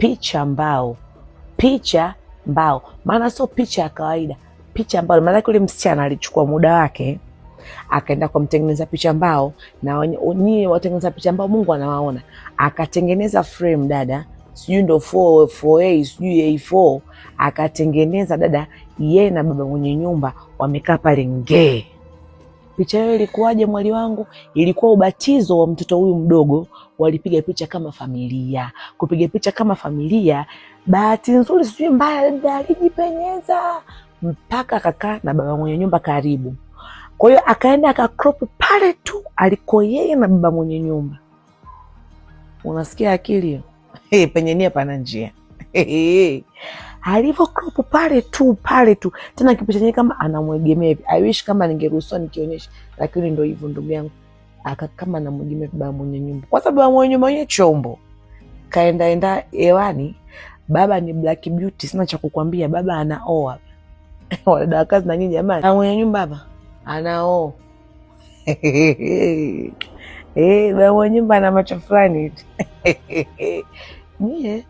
Picha mbao, picha mbao, maana sio picha ya kawaida, picha mbao. Maanake yule msichana alichukua muda wake akaenda kwa mtengeneza picha mbao, na nyie watengeneza picha mbao Mungu anawaona, akatengeneza frame dada, sijui ndo 4 4A sijui A4, akatengeneza dada, yeye na baba mwenye nyumba wamekaa pale ngee. Picha hiyo ilikuwaje mwali wangu? Ilikuwa ubatizo wa mtoto huyu mdogo, walipiga picha kama familia. Kupiga picha kama familia, bahati nzuri sijui mbaya, dada alijipenyeza mpaka akakaa na baba mwenye nyumba karibu. Kwa hiyo akaenda akacrop pale tu aliko yeye na baba mwenye nyumba. Unasikia akili hiyo? Hey, penye nia pana njia. Hey, alivyo crop pale tu pale tu, tena kipicha chenyewe kama anamwegemea hivi. I wish kama ningeruhusiwa nikionyesha, lakini ndo hivyo ndugu yangu, aka kama anamwegemea baba mwenye nyumba, kwa sababu baba mwenye nyumba mwenye chombo kaendaenda hewani. Baba ni Black Beauty, sina cha kukwambia, baba anaoa wadada wa kazi na nyinyi jamani, na mwenye nyumba hapa anaoa. Eh, baba mwenye nyumba ana macho fulani hivi nyie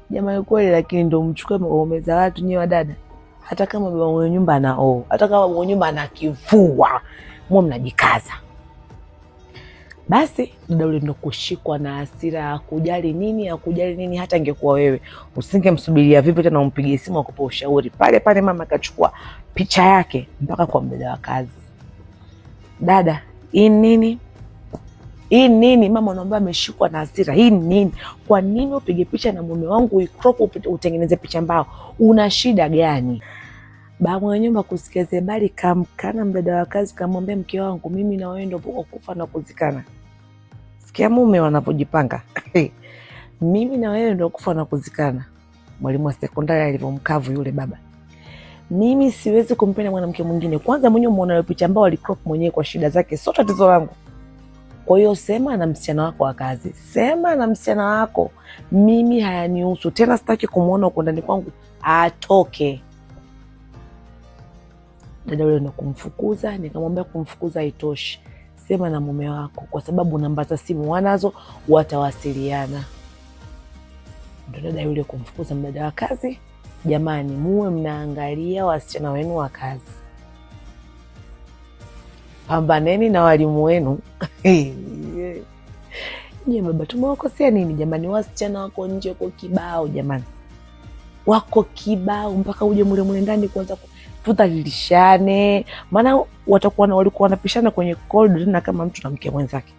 jamani, kweli. Lakini ndo mchukue waume za watu nyie wadada, hata kama baba mwenye nyumba anaoa, hata kama baba mwenye nyumba ana kifua, mwe mnajikaza. Basi dada ule ndo kushikwa na hasira, akujali nini, akujali nini. Hata ingekuwa wewe usingemsubiria vipi tena umpigie simu akupe ushauri? Pale pale mama akachukua picha yake mpaka kwa mdada wa kazi. Dada, hii nini? Hii nini? Mama anaambia ameshikwa na hasira, hii nini? Kwa nini upige picha na mume wangu uicrop utengeneze picha mbao? Una shida gani? Baba mwenye nyumba kusikia habari, kamkana mdada wa kazi, kamwambia mke wangu, mimi na wewe ndio kufa na kuzikana. Sikia mume wanavyojipanga. Mimi na wewe ndio kufa na kuzikana. Mwalimu wa sekondari alivyomkavu yule baba, mimi siwezi kumpenda mwanamke mwingine. Kwanza mwenyewe umeona ile picha ambao alicrop mwenyewe kwa shida zake, sio tatizo langu. Kwa hiyo sema na msichana wako wa kazi, sema na msichana wako, mimi hayanihusu tena, sitaki kumwona huko ndani kwangu, atoke. Dada yule ndo kumfukuza, nikamwambia kumfukuza haitoshi, sema na mume wako, kwa sababu namba za simu wanazo, watawasiliana. Ndo dada yule kumfukuza mdada wa kazi. Jamani, muwe mnaangalia wasichana wenu wa kazi, pambaneni na walimu wenu. Nye baba, tumewakosea nini jamani? Wasichana wako nje kwa kibao jamani, wako kibao mpaka uje mule mule ndani kuanza tudhalilishane, maana watakuwa walikuwa wanapishana kwenye korido tena kama mtu na mke mwenzake.